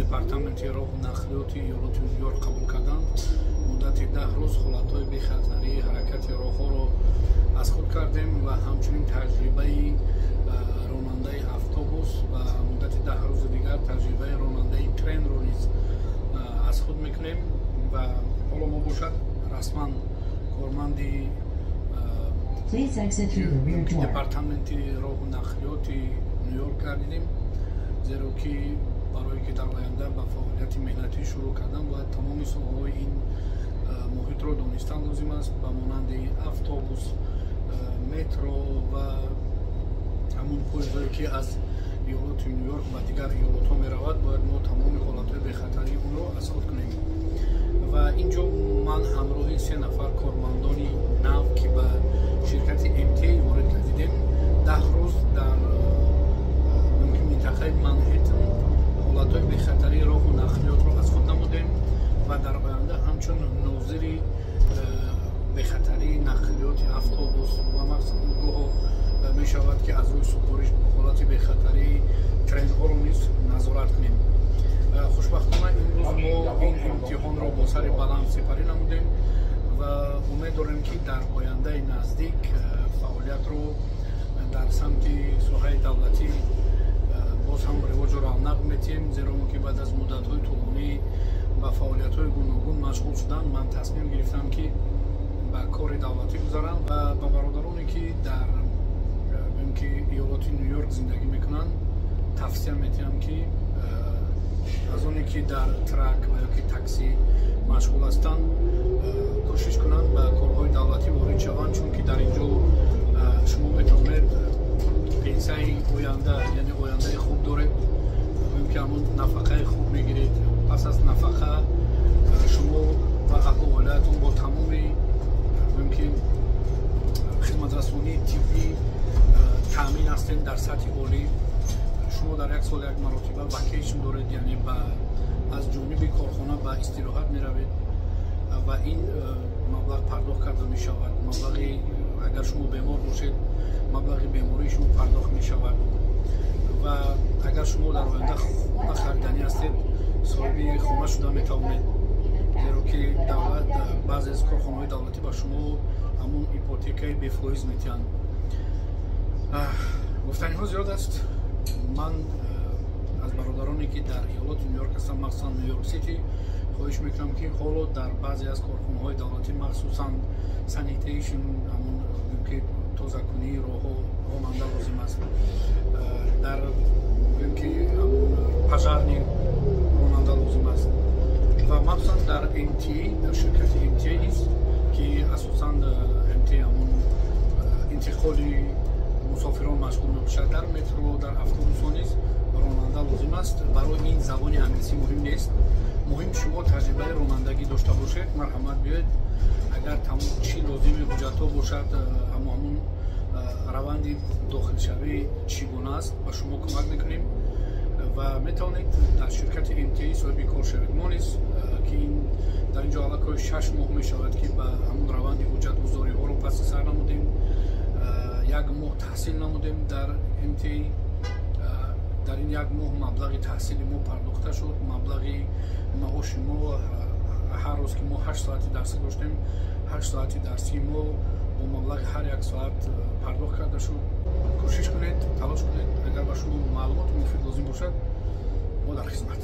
департаменти роҳу нақлиёти иёлоти Ню-Йорк қабул карданд. Муддати 10 рӯз ҳолатҳои бехатарии ҳаракати роҳҳоро аз худ кардем ва ҳамчунин таҷрибаи ронандаи автобус ва муддати 10 рӯзи дигар таҷрибаи ронандаи тренро низ аз худ мекунем. Ва ҳоло мо бошад расман корманди департаменти роҳу нақлиёти Ню-Йорк гардидем, зеро ки барое ки дар оянда ба фаъолияти меҳнатӣ шурӯъ кардан бояд тамоми соҳаҳои ин муҳитро донистан лозим аст, ба монанди автобус, метро ва ҳамон поездҳое, ки аз иёлоти Ню-Йорк ба дигар иёлотҳо меравад. Бояд мо тамоми ҳолатҳои бехатарии онро аз худ кунем. Ва ин ҷо ман ҳамроҳи се нафар кормандони нав, ки ба ширкати МТ ворид гардидем, 10 рӯз дар минтақаи Манҳеттен ҳолатҳои бехатарии роҳу нақлиётро аз худ намудем ва дар оянда ҳамчун нозири бехатарии нақлиёти автобус ва махсусан гоҳо мешавад, ки аз рӯи супориш ҳолати бехатарии тренҳоро низ назорат кунем. Хушбахтона, имрӯз мо ин имтиҳонро бо сари баланд сипарӣ намудем ва умед дорем, ки дар ояндаи наздик фаъолиятро дар самти соҳаи давлатӣ боз ҳам ривоҷу равнақ метиҳем, зеро ки баъд аз муддатҳои тӯлонӣ ба фаъолиятҳои гуногун машғул шудан ман тасмим гирифтам, ки ба кори давлатӣ гузарам. Ва ба бародароне, ки дар ки иёлоти Ню-Йорк зиндагӣ мекунанд, тавсия метиҳам, ки аз оне ки дар truck ва ё ки такси машғул ҳастанд, кӯшиш кунанд ба корҳои давлатӣ ворид шаванд, чунки дар ин ҷо шумо метавонед пенсияи оянда, яъне ояндаи хуб доред, ки ҳамон нафақаи хуб мегиред. Пас аз нафақа шумо ва аҳлу оилаатон бо тамоми ки хизматрасонии тиббӣ таъмин ҳастем дар сатҳи олӣ. Шумо дар як сол як маротиба vacation доред, яъне аз ҷониби корхона ба истироҳат меравед ва ин маблағ пардохт карда мешавад. Маблағи, агар шумо бемор бошед, маблағи бемории шумо пардохт мешавад. Ва агар шумо дар оянда хона хариданӣ ҳастед, соҳиби хона шуда метавонед, зеро ки давлат, баъзе аз корхонаҳои давлатӣ ба шумо ҳамон ипотекаи бефоиз метиҳанд. Гуфтаниҳо зиёд аст. Ман аз бародароне, ки дар иёлоти Ню-Йорк ҳастанд, махсусан Ню-Йорк Сити, хоҳиш мекунам, ки ҳоло дар баъзе аз корхонаҳои давлатӣ, махсусан sanitation, ҳамон ки тозакунии роҳҳо, ронанда лозим аст, дар ки ҳамон пожарный ронанда лозим аст ва махсусан дар МТ, дар ширкати МТ низ, ки асосан МТ ҳамон интиқоли мусофирон машғул мебошад, дар метро, дар автобусҳо низ ронанда лозим аст. Барои ин забони англисӣ муҳим нест, муҳим шумо таҷрибаи ронандагӣ дошта бошед. Марҳамат, биёед. Агар чӣ лозими ҳуҷҷатҳо бошад, ҳамон раванди дохилшавӣ чӣ гуна аст, ба шумо кӯмак мекунем ва метавонед дар ширкати МТ соҳиби кор шавед. Мо низ, ки дар ин ҷо аллакай 6 моҳ мешавад, ки ба ҳамон раванди ҳуҷҷатгузориҳоро паси сар намудем, як моҳ таҳсил намудем дар МТ. Дар ин як моҳ маблағи таҳсили мо пардохта шуд, маблағи маоши мо. Ҳар рӯз ки мо 8 соати дарсӣ доштем, 8 соати дарсии мо бо маблағи ҳар як соат пардохт карда шуд. Кӯшиш кунед, талош кунед. Агар ба шумо маълумоти муфид лозим бошад, мо дар хизмат.